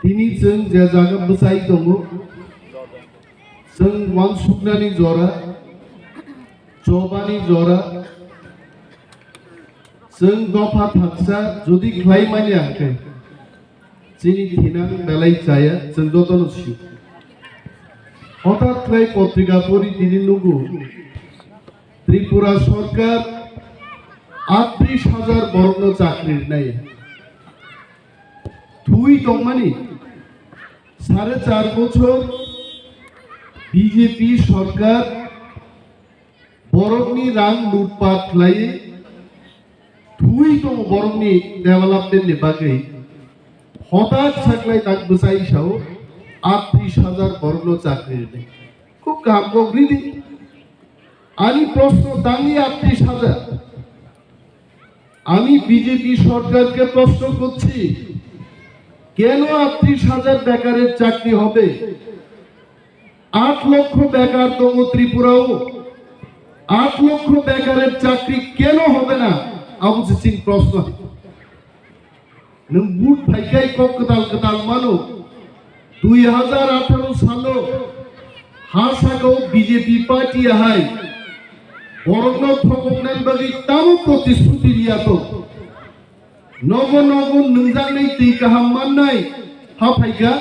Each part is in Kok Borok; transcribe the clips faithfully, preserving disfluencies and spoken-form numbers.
Tini chwng je jaga bwchai tongo, chwng uansuknani jora, chobani jora, chwng dopha thaksa jodi khlai manya hwnkhe, chini thinang belai chaya, chwng jotono sio. Hothat khlai potrika pori tini nugo, Tripura sorkar atris hajar borokno chakri rwnai. Thwi tongmani sare char bochor B J P sorkar borokni rang lutpat khlaiwi thwi tongo borokni development ni bagwi. Hothat saklai tak bwchai sao atris hajar borokno chakri rwnai. Khub kaham kok ridi. Ani proshno tangwi atris hajar. আমি বিজেপি সরকারকে প্রশ্ন করছি, কেন আটত্রিশ হাজার বেকারের চাকরি হবে? আট লক্ষ বেকার দঙ্গ ত্রিপুরাও, আট লক্ষ বেকারের চাকরি কেন হবে না? Abo se chini proshno. Nwng vote phaikai kok kwtal kwtal mano. Dui hazar atharo salo ha sakao B J P party ahai borokno thokoknani bagwi tamo protisthuti riya tong? Nogo nogo nwngjaknai twi kaham mannai ha phaikha?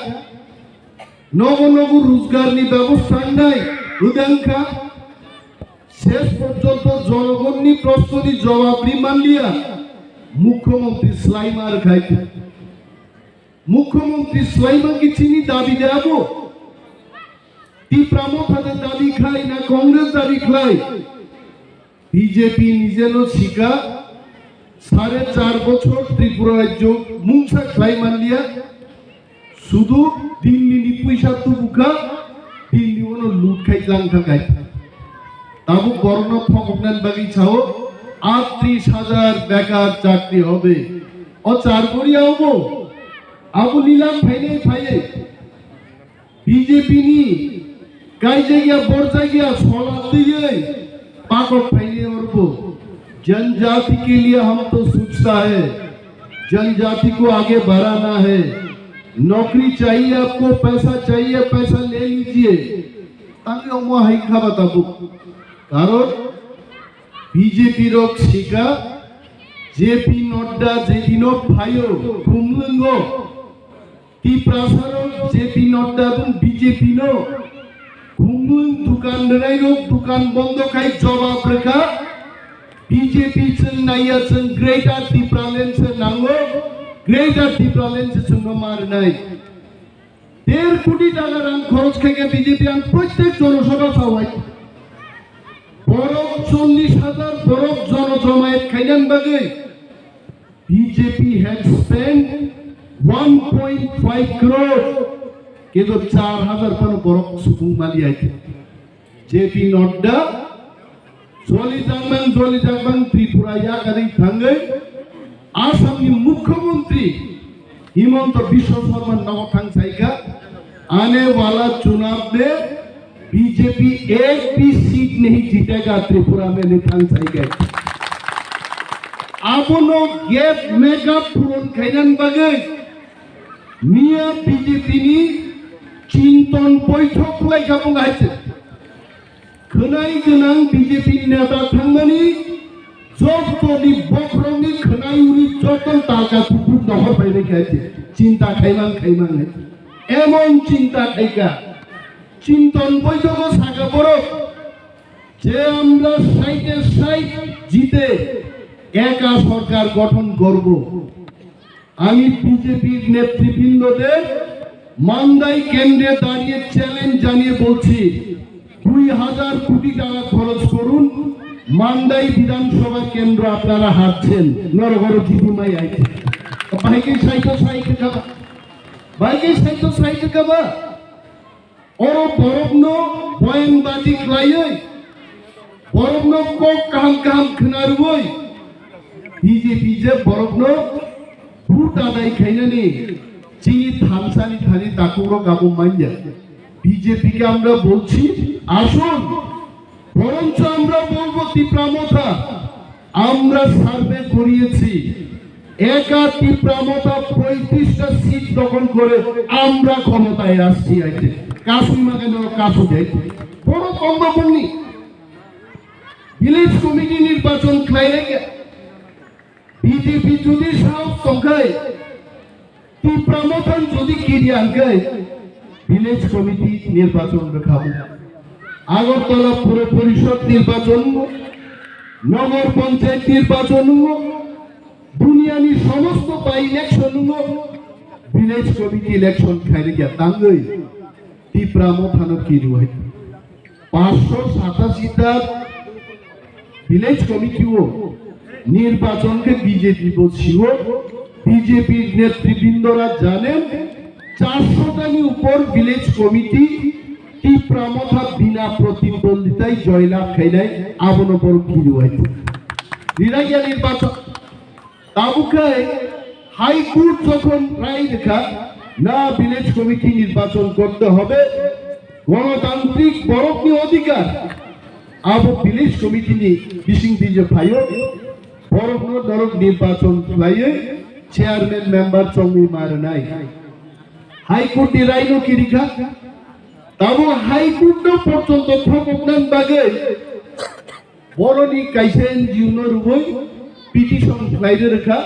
Nogo nogo rojgarni bebosta wngnai wngkha? Ses porjonto jonogonni proshnoni jobab ri manliya, Mukhyamantri swlaima rwkhai khe. Mukhyamantri swlaima khe chini dabi de abo? Tipra Motha de dabi khlai na Congress dabi khlai? B J P nijeno sika, sare char bochor Tripura rajyo mungsa khlai manliya, sudu Dilli ni puisa tubukha, Dilli ono lut khai tlang thakai. Tabuk borokno thokoknani bagwi sao, atris hajar bekar chakri hobe. O char goriya obo, abo nilam phainai phaiwi. B J P ni kaijagya borjagya sola twiwi pakok phaini orbo. जनजाति के लिए हम तो सोचता है, जनजाति को आगे बढ़ाना है। नौकरी चाहिए आपको, पैसा चाहिए, पैसा ले लीजिए। Tangwi omo hai khaba tabuk. Karon B J P rok sika, J P Nadda jedino phaio, khumlwngo. Tiprasarok J P Nadda bung B J P no khumlwng dukan rwnairok dukan bondo khai jobab rwkha. B J P chwng naiya chwng Greater Tipraland se nango, Greater Tipraland se chwngno ma rwnai. Der koti taka rang khoros khaikha B J P ang prottek jonosabha sawai. Borok chollish hajar borok jono jomayat khainani bagwi B J P had spent one point five crore, kintu char hajar phano borok subung mali aitha. J P Nadda, joli jakmang, joli jakmang Tripura yakarwi thangwi Assamni Mukhyamantri Himanta Biswa Sarma nogo thang saikha, आने वाला चुनाव में बीजेपी एक भी सीट नहीं जीतेगा त्रिपुरा में, ni thang saikha. Abono gap make up puron khainani bagwi miya B J P ni chinton boithok khlaikha bung hai se. Khwnai gwnang B J P neta thangmani jotoni bokhorokni khwnai uri joto talka kuphur nohor phainai khe hai se. Chinta khaimang khaimang hai se. Emon chinta khaikha. Chinton boithogo saka borok. যে আমরা ষাটে ষাট জিতে একা সরকার গঠন করব। আমি বিজেপির নেতৃবৃন্দদের মান্দাই কেন্দ্রে দাঁড়িয়ে চ্যালেঞ্জ জানিয়ে বলছি, দুই হাজার কোটি টাকা খরচ করুন, মান্দাই বিধানসভা কেন্দ্র আপনারা হারছেন। নরগর জিদিমাই আইছে। ভাইকে সাইতো সাইতে খাবা, ভাইকে সাইতো সাইতে খাবা। Oro borokno boyangbaji khlaiwi, borokno kok kaham kaham khwnarwi, B J P je borokno vote adai khainani chini thamsani thani takhuk rok abo manya. B J P ke amra bolchi, asun, boroncho amra bolbo Tipra Motha, amra survey koriyesi, একা তিপ্রা মথা পঁয়ত্রিশটা সিট দখল করে আমরা ক্ষমতায় আসছি। আইতে কাশিমা কেন কাশু দেয়? বড় কম দখলনি ভিলেজ কমিটি নির্বাচন খাইলে বিজেপি যদি সাহস সংখ্যায় তিপ্রা মথান যদি কিরিয়াঙ্গাই ভিলেজ কমিটি নির্বাচন রেখাবো। আগরতলা পুর পরিষদ নির্বাচন, নগর পঞ্চায়েত নির্বাচন, দুনিয়ানি সমস্ত by election, village committee election খাইলে গিয়া তাঙ্গই তিপ্রা মথানো কিরু হয়। পাঁচশো সাতাশিটা ভিলেজ কমিটিও নির্বাচনকে বিজেপি বলছিল। বিজেপির নেতৃবৃন্দরা জানেন, চারশোটানি উপর ভিলেজ কমিটি তিপ্রা মথা বিনা প্রতিদ্বন্দ্বিতায় জয়লাভ খাইনায় আবনো বড় কিরু হইতো। নির্বাচন Tabuk khe High Court jokhon rai rwkha, na village committee nirbachon korte hobe, gonotantrikni borokni odhikar, abo village committee ni bisingtwi je phaio, borokno norok nirbachon khlaiwi chairman member chongwi ma rwnai. High Court ni raino kirikha, tabuk High Court no porjonto thokoknani bagwi boroni kaisa N G O no rwui petition khlai rwkha,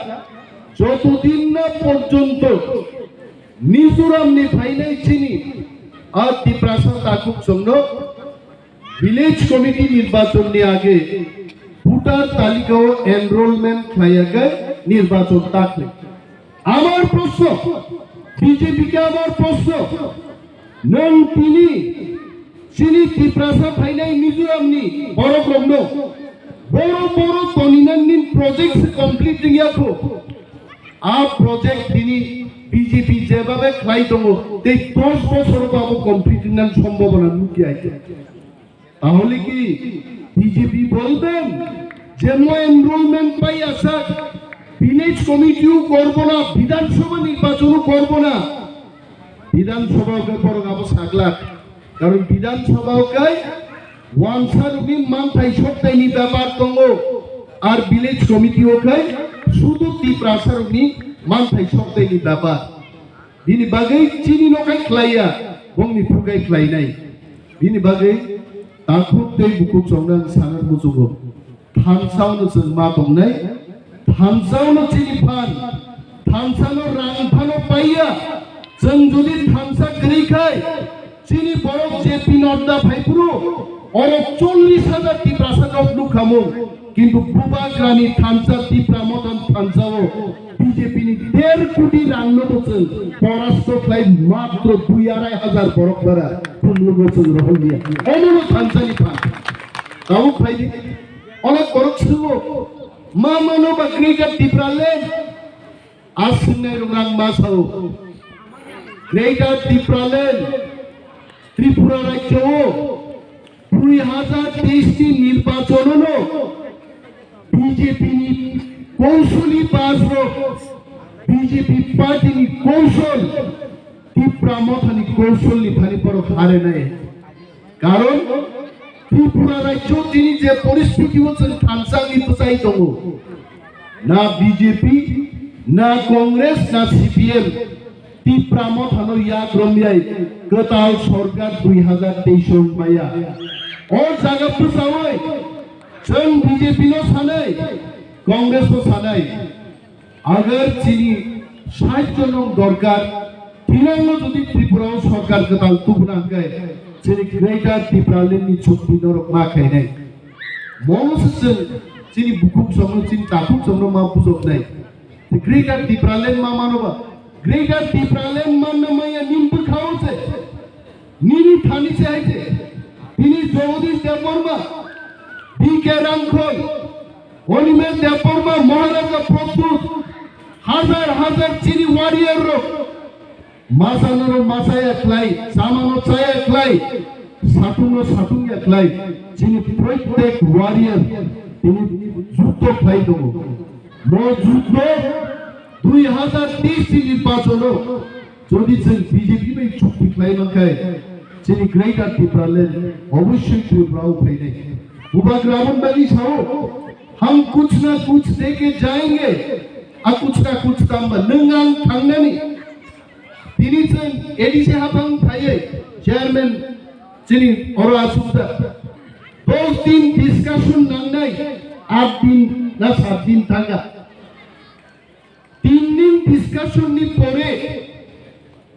jotodin na porjonto Mizoram ni phainai chini a Tiprasa takhuk chwngno village committee nirbachon ni age voter talikao enrollment khlaiyakhai nirbachon takhuk. Amar proshno, B J P ke amar proshno, nwng tini chini Tiprasa phainai Mizoram ni borok rokno boro boro toninan nin project se complete wngya kho. A project tini B J P jebabe khlai tongo, tei dos bosor bo abo complete wngna sombhabona nukya. Tahole ki B J P bolben je mo enrollment pai asak village committee o korbo na, Bidhan Sabha nirbachon o korbo na? Bidhan Sabha o khe borok abo saglak. Karon Bidhan Sabha o khe wansa rokni manthai soktai ni bepar tongo. Ar village committee o khe sudu Tiprasa rokni manthai soktai ni bepar. Bini bagwi chini no khai khlaiya, bongni phuru khai khlainai. Bini bagwi takhuk tei bukhuk chongna ang sana muchungo. Thansa no chwng ma tongnai, thansa no chini phan, thansa no rang phano paiya. Chwng jodi thansa kwrwi khai, chini borok J P Nadda phai phuru, oro chollish hajar Tiprasa nok nukhamung. Kintu bubagrani thansa Tipra Mothan thansao B J P ni der koti rang no bo chwng porasto khlai matro dui arai hajar borok bara khumlungo chwng rohorliya. Omono thansa ni phan. Tabuk phaidi onek borok swungo ma mano ba Greater Tipraland. A swngnai rok ang ma sao. Greater Tipraland, Tripura rajyo o dui hajar teis ni nirbachon no B J P ni kousoli bas rok, B J P party ni kousol, Tipra Motha ni kousol ni thani borok hare nai. Karon Tripura rajyo tini je poristhiti o chwng thansa wngwi bwchai tongo, na B J P, na Congress, na C P M, Tipra Mothano yak romyai kwtal sorkar dui hajar teis o wngmaya. O jaga bwchaui chwng B J P no sanai, Congress no sanai. Agar chini sait jon rok dorkar, tirang no jodi Tripura o sorkar kwtal tubuna hwnkhe, chini Greater Tipraland ni chukti norok ma khainai. Mono se chwng chini bukhuk chwngno, chini takhuk chwngno ma bujoknai. Greater Tipraland ma mano ba? Greater Tipraland manna maya nin bwkha o se. Nini thani se hai se. Tini Jagadish Debbarma, B K Rangkhol, Animesh Debbarma, Maharaja Pradyut, hajar hajar chini warrior rok, masano rok masaya khlai, chamano chaya khlai, satung no satung ya khlai, chini protek warrior tini juddo khlai tongo. Mo juddo dui hajar teis ni nirbachon o jodi chwng B J P bai chukti khlai mankhe, chini Greater Tipraland obossoi Tripura o phainai. Bubagra aboni bagwi sao, "Hum kuch na kuch de ke jayenge." A kuchka kuchka hwnba nwng ang thangnani. Tini chwng A D C haphang phaiwi chairman chini oro asukjak. Dos din discussion nangnai, aat din na saat din thangkha. Tin din discussion ni pore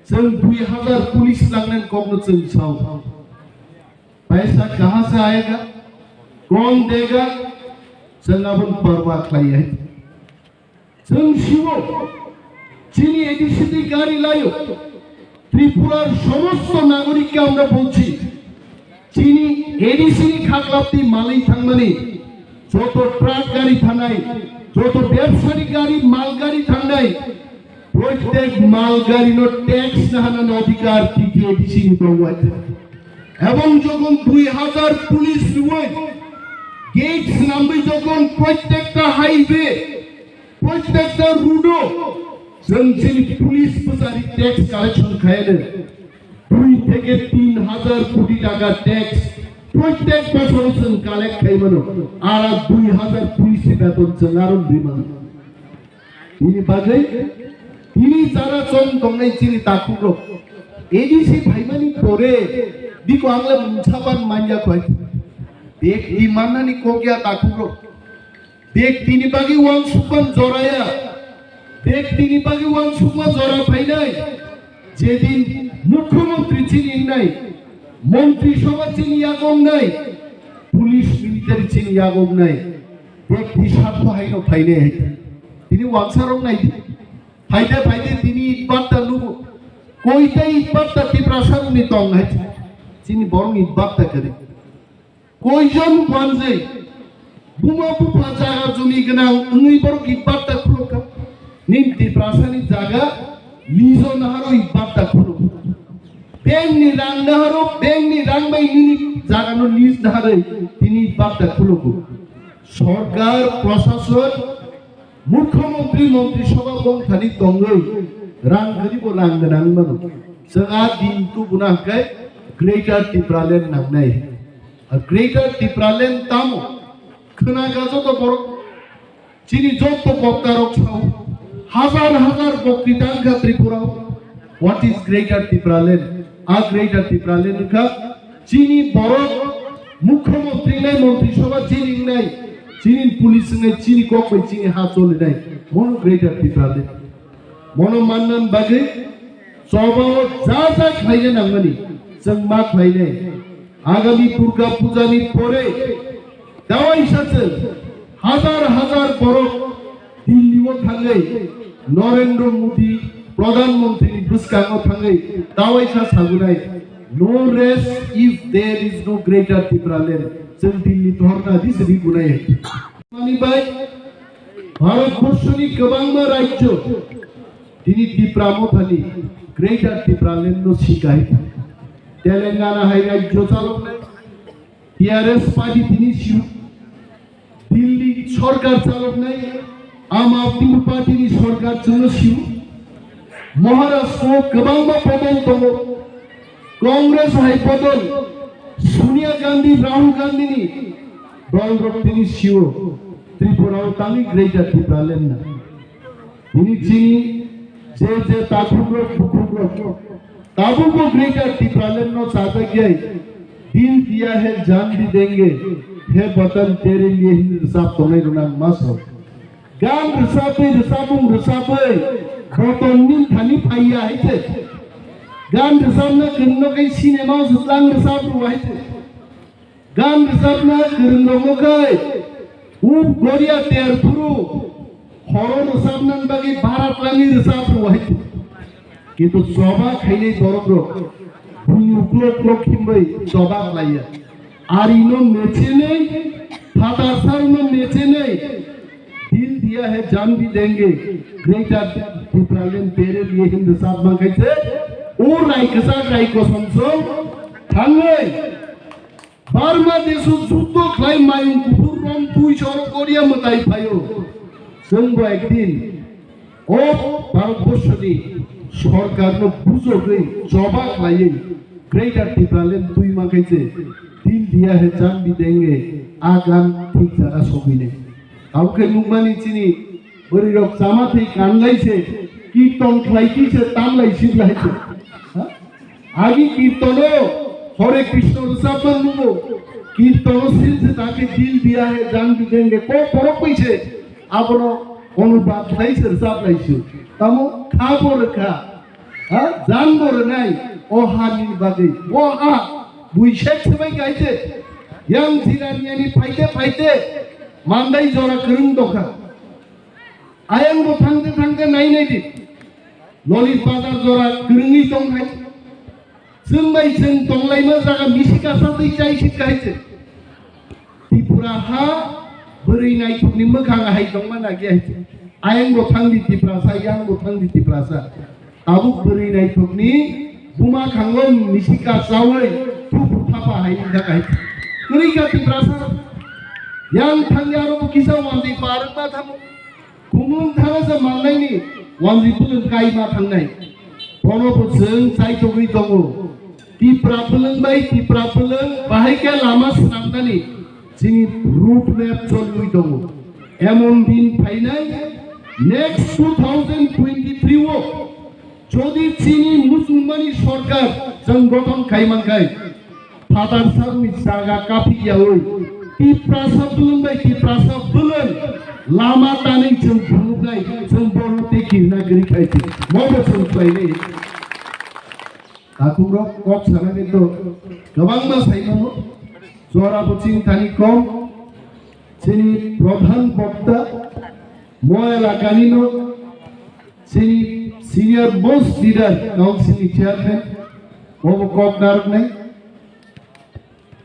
chwng dui hazar police langnani kokno chwng sao. Paisa kaha se aayega, kaun dega, chwng aboni parwa khlaiya. Chwng sio, chini A D C ni gari laio, Tripurar somosto nagorikke amra bolchi, chini A D C ni khaklapti malwi thangmani, joto truck gari thangnai, joto bebsari gari, mal gari thangnai, proitek mal gari no tax nahanani odhikar T T A D C ni tongo. Ebong jokhon dui hazar police rwui gate swnamwi jokhon proitekta highway, proitekta road o chwng chini police bwsari tax collection khaiyano dui theke tin hazar koti taka tax proitek bosoro chwng collect khaimano, ara dui hazar police ni beton chwng aro rwimano. Bini bagwi tini jara chong tongnai chini takhukrok A D C phaimani pore biko angle mungsa ban manya khwai. Bek di mannani kokya takhukrok. Bek tini bagwi wansukman joraya. Bek tini bagwi wansukma jora phainai. Jedin mukhyamantri chini wngnai, montri sobha chini yago wngnai, police military chini yago wngnai. Bek di sartho haino phainai hai. Tini wansarok nai di. Phaide phaide tini itbatta nugo. Koita itbatta Tiprasa rokni tong hai. Chini borok itbatta kwrwi. Koijon wanjwi buma bupha jaga jumi gwnang wngwi borok itbatta khulukha. Nini Tiprasa ni jaga lijo naharo itbatta khuluk. Bank ni rang naharo, bank ni rang bai nini jaga no lease naharwi tini itbatta khuluku. Sorkar, prosason, Mukhyamantri, Montri Sabha bongthani tongwi rang kwrwi bo rang gwnang mano. Chwng a din tubuna hwnkhe Greater Tipraland nangnai. A Greater Tipraland tamo? Khwna kha joto borok, chini joto boktarok sao, hajar hajar bokti tangkha Tripura o. What is Greater Tipraland? A Greater Tipraland wngkha chini borok, mukhyamantri nai, montri sabha chini wngnai, chini police wngnai, chini kok bai chini ha cholinai, mono Greater Tipraland. Mono mannan bagwi chobao ja ja khlaina nangmani chwng ma khlainai. Agami Durga Puja ni pore dawaisa chwng hajar hajar borok Delhi o thangwi Narendra Modi Pradhan Mantri ni bwskango thangwi dawaisa sagunai, "No rest if there is no Greater Tipraland." Chwng Delhi dhorna di sidi gunai. Mani bai Bharat Borshoni kwbangma rajyo tini Tipra Mothani Greater Tipraland no sikai. Telangana hai rajyo chaloknai T R S party tini siu. Delhi sorkar chaloknai Aam Aadmi Party ni sorkar chwngno siu. Maharashtra o kwbangma bodol tongo. Congress hai bodol, Sonia Gandhi, Rahul Gandhi ni dol rok tini siu. Tripura o tangwi Greater Tipraland na. Tini chini je je takhukrok bukhukrok tabukbo Greater Tipraland no chajakya, "Dil diya hai jaan bhi denge, hai watan tere liye" hin rwchap tongnai rwna ang ma sao. Gan rwchapwi rwchapmung rwchapwi boton nin thani phaiya hai se. Gan rwchapna kwrwngno khe cinema o swtlang rwchap rw hai se. Gan rwchapna kwrwng rokno khe ub goria ter phuru horo rwchapna bagwi barat langwi rwchap rw hai. Kintu choba khainai borok rok bui uklok uklok khimbai choba khlaiya. Arino mechenai, phatar sarno mechenai, "Dil diya hai jaan bhi denge, Greater Tipraland tere liye" hin rwchap man khai se, o rai kwchak rai kosom song thangwi Burma desh o juddo khlai mayung kuphur rom twi choro goria mwtai phaio. Chwngbo ekdin o Bharat Borshoni sorkarno bujogwi choba khlaiwi Greater Tipraland twi mankhe se, "Dil diya hai jaan bhi denge", a gan thik jaga sogwinai. Abo khe nukmani chini Bwrwi rok chama thwi kanlai se, kirton khlai thwi se, tamlai siklai se. Ha? Agi kirtono Hare Krishna rwchapma nungo. Kirtono sil se ta khe dil diya hai, jaan bhi denge, kok borok bai se. Abono onubad khlai se, rwchaplai se. Tamo kha bo rwkha. Ha? Jaan bo rwnai, o ha ni bagwi. O ha, buisek se bai kaiche. Yang Jiraniani phaite phaite, Mandai jora kwrwng dokha. Ayang bo thangte thangte nai nai di. Lolit bazar jora kwrwngwi tong hai. Chwng bai chwng tonglaima jaga misi kasa twi chai sik hai se. Tripura ha bwrwi naithokni mwkhang hai tongma nagi hai se. Ayang bo thang di Tiprasa, yang bo thang di Tiprasa. Tabuk bwrwi naithokni buma khango misi kasawi thupu thapa hai wngkha hai. Kwrwi kha Tiprasa. Yang thangya aro bo kisa wanjwi parwkma thamo. Kumung thangasa mannaini wanjwi bwlwng kaima thangnai. Bono bo chwng chaitogwi tongo. Tipra bwlwng bai Tipra bwlwng bahai khe lama swnamnani chini road map cholwi tongo. Emon din phainai next two thousand twenty-three o jodi chini muchungmani sorkar chwng gothon khai mankhai, phatar sarni jaga kaphi yaui Tiprasa bwlwng bai Tiprasa bwlwng lama tanwi chwng phunuknai chwng bono tei kirna kwrwi khai se. Mobo chwng khlainai. Takhukrok kok sanani to kwbangma saimano, jora bo chini thani kom, chini pradhan bokta, mo elakani no, chini senior most leader, council ni chairman, obo kok narwknai.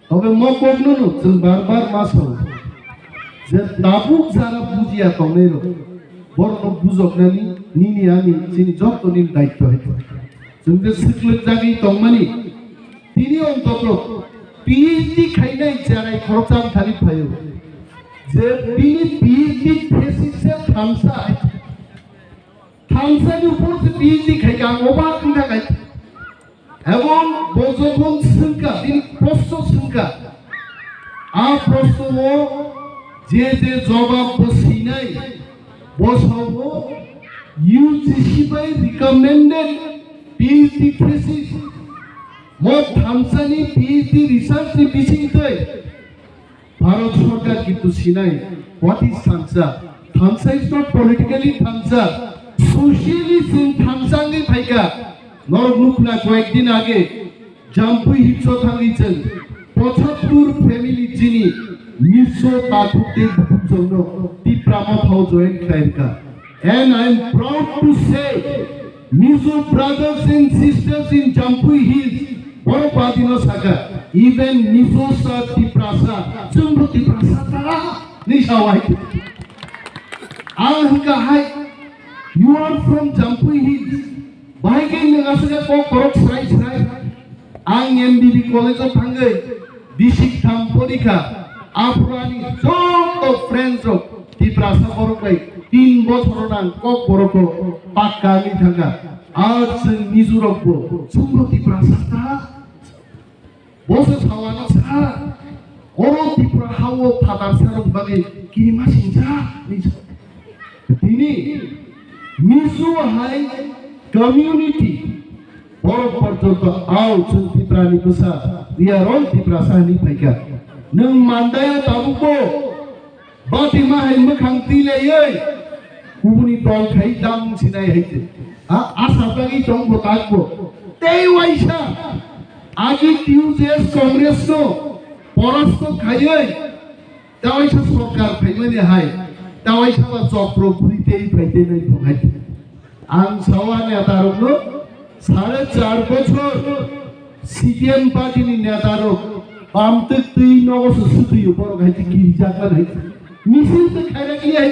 Tobe mo kokno no chwng bar bar ma sao je tabuk jara bujiya tongnai rok borokno bujoknani nini ani chini joto nini daityo hai. Chwng je swklwk jagwi tongmani tini ontoto P H D khainai cherai khoroksa thani phaio je bini P H D thesis se thansa hai. Thansa ni upor se P H D khai ka ang obak wngkha khai. Ebong bo jokhon swngkha, bini proshno swngkha, a proshno o je je jobab bo swinai, bo sao U G C bai recommended P H D thesis, mo thansa ni P H D research ni bising twi Bharat Sarkar kintu sinai, what is thansa? Thansa is not politically thansa. Socially chwng thansa wngwi phaikha. Norok nukhna koyek din age Jampui Hills o thangwi chwng pochattur family chini Mizo takhuk tei bukhuk chwngno Tipra Motha o join khlairwkha. And I am proud to say, Mizo brothers and sisters in Jampui Hills, borok badino saka, even Mizosa, Tiprasa, chwngbo Tiprasa ta, ni sawai. Ang hwnkha hai, you are from Jampui Hills. Bahai khe nwng aswk kok borok srai srai. Ang M B B college o thangwi bisik tham porikha. Aphuru ani joto friends rok Tiprasa borok bai tin bochor nang kok borok o pakka wngwi thangkha. Ar chwng Mizo rok bo chwngbo Tiprasa ta. Bo se sawano sa. Oro Tripura hao phatar sarok bagwi kirima singsa. Tini Mizo hai community borok porjonto ao chwng Tiprani bwsa, we are all Tiprasa hinwi phaikha. Nwng Mandaya tabukbo bati ma hai mwkhang twi laiwi kubuni dol khai dam sinai hai twi. A, asa bagwi tongbo takbo. Tei waisa agi T U J S Congress no porasto khaiwi Tawaisa sorkar phaimani hai, tawaisa ba chokro bwrwi tei phai tei nai thung hai. Ang sawa netarokno sare char bochor C P M party ni netarok bamtwk twi nogo se swtwi borok hai kirijak hai. Misil twi khairak li hai.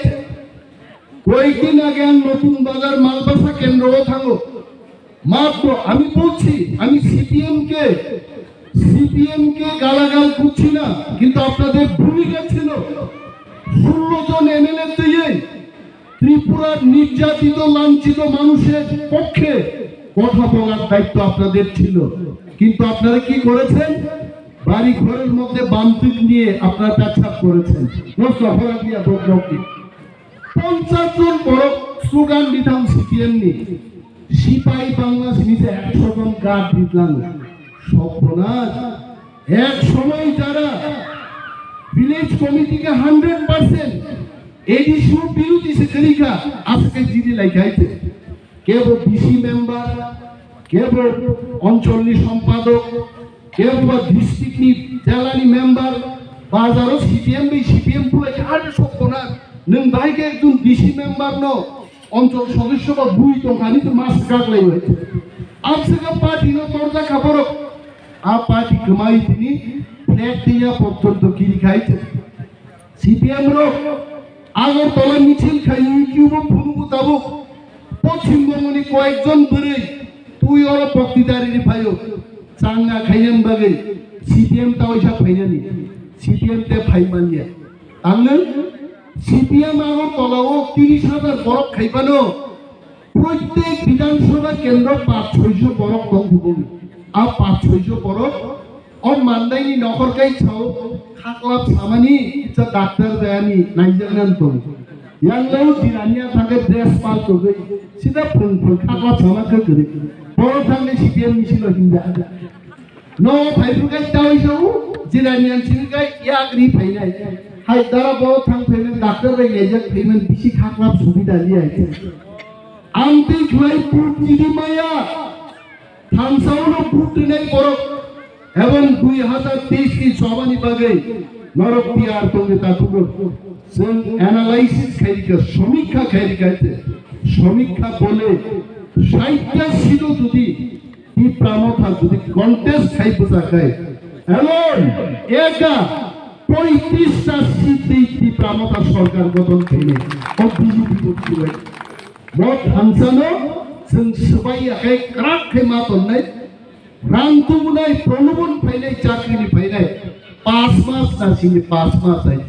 কয়েকদিন আগে আমি নতুন বাজার মালবাসা কেন্দ্র ও থাকো মাত্র আমি বলছি আমি সিপিএম কে সিপিএম কে গালাগাল করছি না, কিন্তু আপনাদের ভূমিকা ছিল ষোলো জন এমএলএ দিয়ে ত্রিপুরার নির্যাতিত লাঞ্ছিত মানুষের পক্ষে কথা বলার দায়িত্ব আপনাদের ছিল। কিন্তু আপনারা কি করেছেন? বাড়ি ঘরের মধ্যে বান্তিক নিয়ে আপনারা পেচ্ছাপ করেছেন। নষ্ট অপরাধ নিয়ে ভোগ ভোগ Ponchas jon borok slogan ditham C P M ni. Sipai bangla simi se ekso jon guard ditlang. Sopona. Ek somoy jara village committee ke hundred percent A D C o birodi se kwrwi kha, aswk khe jidi lai khai se. Kebo D C member, kebo oncholni sompadok, kebo district ni, jela ni member, bazaro C P M bai C P M pulai khe, are sopona, nwng bai khe ekjon D C member no, Onchol sodosyo ba bui tongkha ni to mas kak lai bai. Abswka party no torjak kha borok. A party kwmai tini flag tiya porjonto kiri khai. C P M rok Agartala michil khai YouTube o phunukgo tabuk. Poschim Bongoni koyekjon bwrwi twi oro poktidari ri phaio. Changna khainani bagwi C P M ta oisa phainani. C P M te phai manya. Ang nwng C P M Agartala o tiris hajar borok khai phano, proitek Bidhan Sabha kendro pach soiso borok tong thubung. A pach soiso borok o mandaini nokhor kai sao khaklap samani kisa doctor jayani naijaknani tong. Yang lao jirania thangkhe dress pal togwi sida phung phung khaklap sama khe kwrwi. Borok thangkhe C P M ni silo hinja. No phaiphru kai tawai sa u, jiranian simi kai yak ri phainai. Hai dara bo thang phaiman, doctor bai naijak phaiman bisi khaklap subida li ai. Ang tei khlai put chidi maya, thansa uno put rinai borok, ebong dui hazar teis ni chobani bagwi norok tiyar tongwi ta thubuk. Chwng analysis khairikha, samikha khairikha, samikha bole, saitya sido jodi Tipra Motha jodi contest khai bwsa khai, alone eka poitris ta seat tei Tipra Motha sorkar gothon khainai. O B J P bo khibai. Bo thansano chwng swbai ya khai kwrak khai ma tonnai. Rang tubunai, prolobon phainai, chakri ni phainai. Pas mas na sini pas mas ai.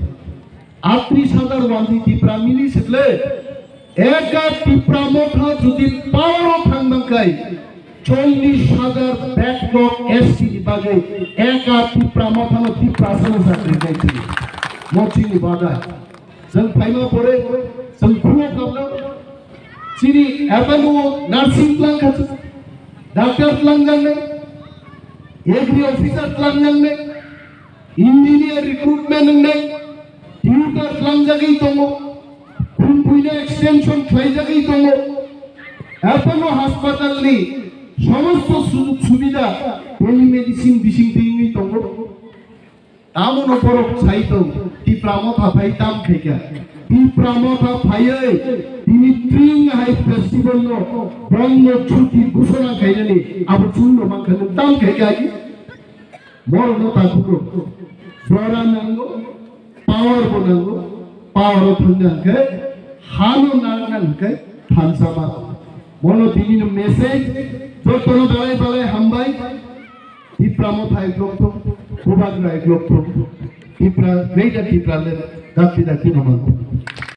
Atris hajar wandi Tipra mili sikle, eka Tipra Motha jodi power o thang bangkai, chollis hajar backlog S T ni bagwi eka Tipra Motha no Tipra sana sakri kai chini. Mochini badai. Jeng phaima pore, jeng khuno kabla. Chini F M O nursing tlang khachu, doctor tlang jangnai, agri officer tlang jangnai, engineer recruitment wngnai, tutor tlangjagwi tongo, Khumpuino extension khlaijagwi tongo, Apollo hospital ni somosto sujog subida telemedicine bising twi wngwi tongo. Tamo no borok sai tong, Tipra Motha phai tam khaikha. Tipra Motha phaiwi tini tring hai festival no bondh chuti ghosona khainani abo chwng no mankha, nwng tam khaikha. Borok no ta khukro. Jora nango, power bo nango, power o thangna hwnkhe, hano nangnang hwnkhe thansa ma. Bono tini no message, jotono belai belai hambai. Tipra Motha hai blok thung, Bubagra hai blok thung. Tipra, Greater Tipraland, dakti dakti no mango.